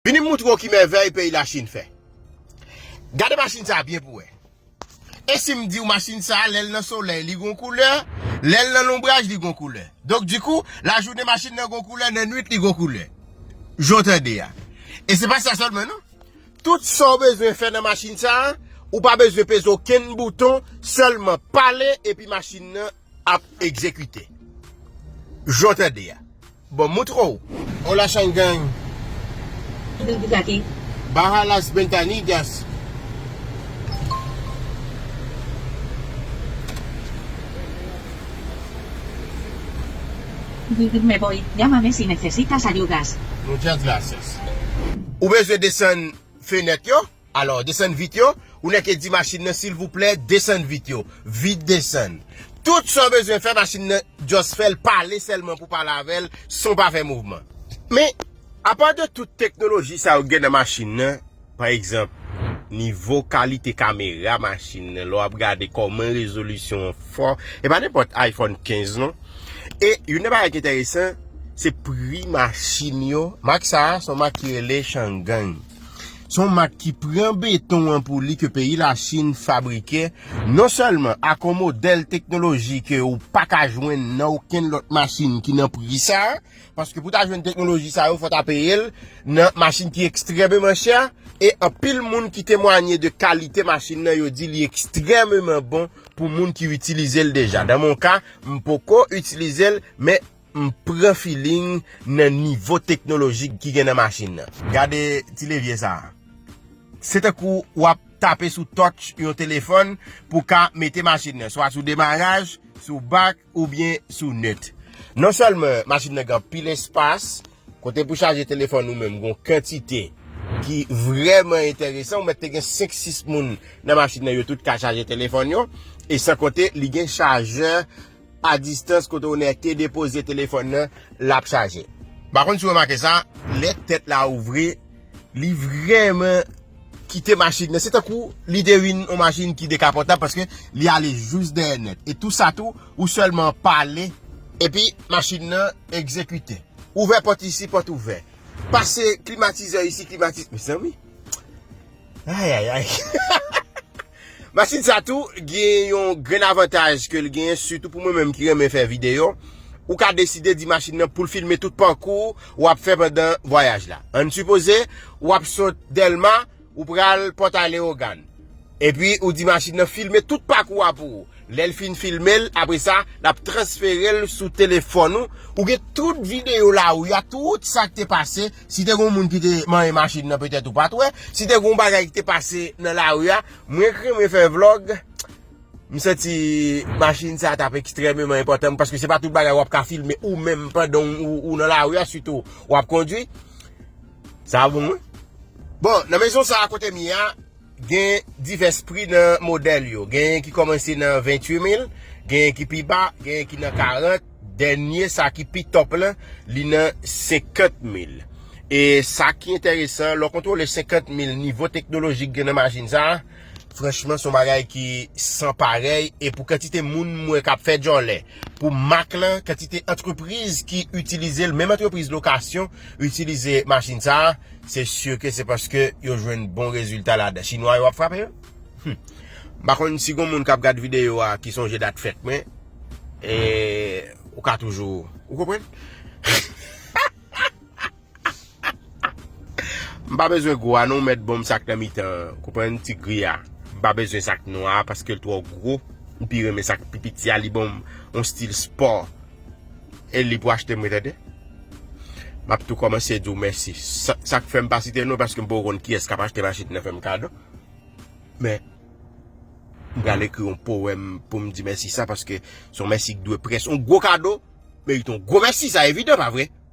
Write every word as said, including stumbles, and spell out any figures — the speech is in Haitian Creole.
Vini m moutre w ki mèvèy peyi Lachin fè. Gade machin sa a byen pou wè. E si m di w machin sa a, lè l nan solèy, li gon koulè, lè l nan lonbraj, li gon koulè. Donk, dikou, lajounen machin nan gon koulè, nan nwit li gon koulè. Jan w tande a. E se pa sa sèlman, non. Tout sa w bezwen fè nan machin sa a, ou pa bezwen peze okenn bouton, sèlman pale epi machin nan ap egzekite. Jan w tande a. Bon, moutre w. Hola Shangang. Dónde está aquí? Baja las ventanillas. Me voy. Llámame si necesitas ayudas. Muchas gracias. Ou bezwen desann fenèt yo? Alò, desann vit yo, ou nèk di machin nan, silvouplè, desann vit yo. Vit desann. Tout sa w bezwen fè, machin nan, just fè l pale sèlman pou pale avè l, san w pa fè mouvman. Men, apa de tout teknoloji sa yo gen nan machin nan, pa egzanp, nivo kalite kamera machin nan, lè w ap gade kòman rezolisyon an fò, e pa nenpòt iPhone kenz non. E youn nan bagay ki enteresan, se pri machin yo. Mak sa a, se yon mak ki rele Shangang. Se yon mak ki pran beton an pou li ke peyi Lachin fabrike, non sèlman ak yon modèl teknoloji ke ou pa ka jwenn nan okenn lòt machin ki nan pri sa a, paske pou ta jwenn teknoloji sa yo, fò ta peye l nan machin ki ekstrèmeman chè, e anpil moun ki temwanye de kalite machin nan, yo di li ekstrèmeman bon pou moun ki itilize l deja. Nan mon ka, m poko itilize l, men m pran feeling nan nivo teknolojik ki gen nan machin nan. Gade ti levye sa a. Se tankou w ap tape sou touch yon telefòn pou w ka mete machin nan, swa sou demaraj, sou back oubyen sou neutre. Non sèlman machin nan gen anpil espas, kote pou chaje telefòn ou menm, gen yon kantite ki vrèman enteresan. Ou mèt te gen senk sis moun nan machin nan, yo tout ka chaje telefòn yo. E san konte, li gen chajè a distans kote w nèk te depoze telefòn nan, l ap chaje. M pa konn si w remake sa, lè tèt la ouvri, li vrèman kite machin nan. Se tankou li te vin yon machin ki dekapotab paske li ale jis dèyè nèt. E tou sa tou, ou sèlman pale, epi machin nan egzekite. Ouvè pòt isi, pòt ouvè. Pase klimatizè isi, klimatizè. Mezanmi. Ay, ay, ay. Machin sa tou gen yon grenn avantaj ke l genyen, sitou pou mwen menm ki renmen fè videyo. Ou ka deside di machin nan pou l filme tout pakou w ap fè pandan vwayaj la. Ann sipoze, w ap sot Dèlma, ou pral Pòtay Leyogàn. Epi, ou di machin nan filme tout pakou a pou ou. Lè l fin filme l, apre sa, l ap transfere l sou telefòn ou. Ou gen tout videyo lari a, tout sa k te pase. Si te gen yon moun ki te manyen machin nan, petèt ou pa t wè. Si te gen yon bagay ki te pase nan lari a, mwen k renmen fè vlòg, m santi machin sa t ap ekstrèmeman enpòtan, paske se pa tout bagay w ap ka filme ou menm pandan w, ou, ou nan lari a, sitou w ap kondwi. Sa bon, wi. Bon, nan mezon sa a kote m ye a, gen divès pri nan modèl yo. Genyen ki kòmanse nan venntuit mil, genyen ki pi ba, genyen ki nan karant. Dènye, sa ki pi top lan, li nan senkant mil. E sa ki enteresan, lè w kontwole senkant mil nivo teknolojik gen nan machin sa a, franchman, se yon bagay ki san parèy. E pou kantite moun m wè k ap fè djòlè pou mak lan, kantite antrepriz ki itilize l, menm antrepriz lokasyon, itilize machin sa a, se si ke se paske yo jwenn bon rezilta ladan. Chinwa yo ap frape yo. Hmm. M pa konn si gon moun k ap gad videyo a ki sonje dat fèt mwen. E ou ka toujou, ou konprann? M pa bezwen gwo a non, mèt ban m sa k nan mitan, konprann, ti gri a. M pa bezwen sa k nwa a paske l twò gwo. M pi renmen sa k pi piti a, li ban m yon stil spò. E li pou achte mwen, tande. M ap tou kòmanse di w mèsi. Sa, sa k fè m pa site non, paske m poko konn kiyès k ap achte machin nan fè m kado. Men, m pral ekri yon powèm pou m di mèsi sa, paske se yon mèsi k dwe près. Yon gwo kado merite yon gwo mèsi, sa evidan, pa vre?